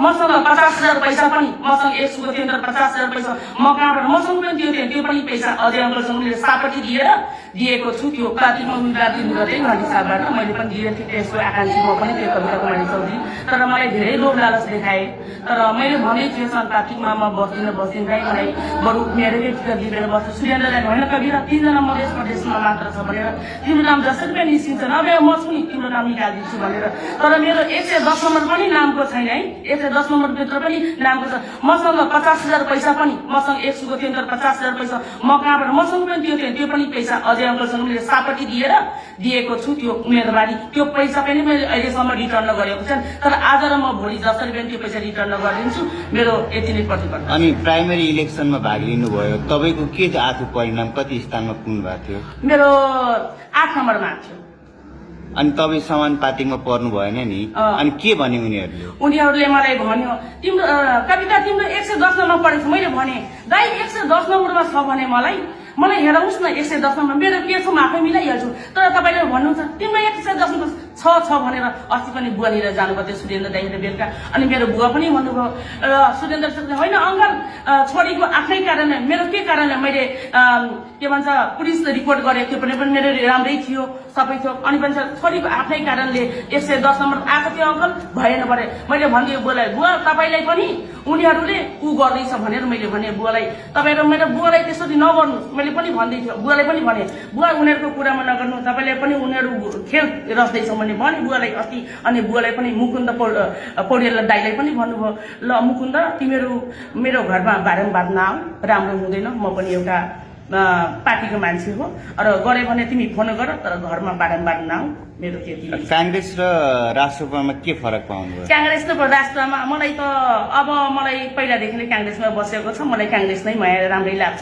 मसँग 50,000 पैसा पनि मसँग एक सुको थियो 50,000 पैसा म कहाँबाट मसँग पनि त्यो पनि पैसा अजय अङ्कलसँग मैले सापट्टि दिएको छु त्यो कार्तिकमा उनका दिन गर्दै हिसाबबाट मैले पनि दिएको थिएँ त्यसको आकाङ्क्षी म पनि त्यो कविता कुमारी चौधरी तर मलाई धेरै लोभ लालच देखाए तर मैले भने थिएँ सन् कार्तिकमा म बस्दिनँ मलाई बरु मेरै टिकट लिएर बस्छु सुरेन्द्रलाई होइन कविता 3 जना मधेस प्रदेशमा मात्र छ भनेर तिम्रो नाम जसरी पनि निस्किन्छ नभए म छु नि तिम्रो नाम निकालिदिन्छु भनेर तर मेरो 110 नम्बर पनि नामको छैन है 110 नम्बर भित्र पनि नामको छ मसँग 50,000 पैसा पनि मसँग एक सुको थियो 50,000 पैसा म कहाँबाट मसँग पनि त्यो पनि पैसा अजय अङ्कलसँग मैले सापट्टि दिएको छु त्यो उम्मेदवारी त्यो पैसा पनि मैले अहिलेसम्म रिटर्न गरेको छैन तर आज र म भोलि जसरी पनि त्यो पैसा रिटर्न गरिदिन्छु मेरो यति नै प्रतिबद्धता। अनि प्राइमेरी इलेक्सनमा भाग लिनुभयो तपाईको के आएको परिणाम कति स्थानमा पुग्नु भएको थियो? मेरो 8 नम्बरमा थियो। अनि तपाईँ समानुपातिकमा पर्नु भएन नि अनि के भन्यो उनीहरूले मलाई भन्यो तिम्रो कविता तिम्रो 110 नम्बर पढेको मैले भने दाइ 110 नम्बरमा छ भने मलाई हेरौस् न 110 नम्बर मेरो के छ म आफै मिलाइहाल्छु तर तपाईले भन्नुहुन्छ तिम्रो 110 नम्बर छ भनेर अस्ति पनि बुवा लिएर जानुभयो सुरेन्द्र दाइले बेलुका अनि मेरो बुवा पनि भन्नुभयो सुरेन्द्र सरले होइन अङ्कल छोरीको आफ्नै कारणले मेरो के कारणले मैले के भन्छ पुलिस रिपोर्ट गरेको थियो पनि मेरो राम्रै थियो सबै थियो अनि भन्छ छोरीको आफ्नै कारणले 110 नम्बर आएको थियो अङ्कल भएन भने मैले भनिदिएँ बुवालाई बुवा तपाईलाई पनि उनीहरूले उ गर्दैछ भनेर मैले भने बुवालाई तपाईहरु मेरो बुवालाई त्यसरी नगर्नु मैले पनि भन्दै थियो बुवालाई पनि भने बुवा उनीहरूको कुरामा नगर्नु तपाईले पनि उनीहरू खेल रच्दैछ मैले भने बुवालाई अस्ति अनि बुवालाई पनि मुकुन्द पौडेल दाइलाई पनि भन्नुभयो ल मुकुन्द तिमीहरू मेरो घरमा बारम्बार नआऊ राम्रो हुँदैन म पनि एउटा पार्टीको मान्छे हो र गरे भने तिमी फोन गर तर घरमा बारम्बार नआऊ मेरो त्यति। कांग्रेस र राष्ट्रसभामा के फरक पाउनुभयो? कांग्रेस र राष्ट्रमा मलाई त अब मलाई पहिलादेखि नै कांग्रेसमा बसेको छ मलाई कांग्रेस नै राम्रै लाग्छ।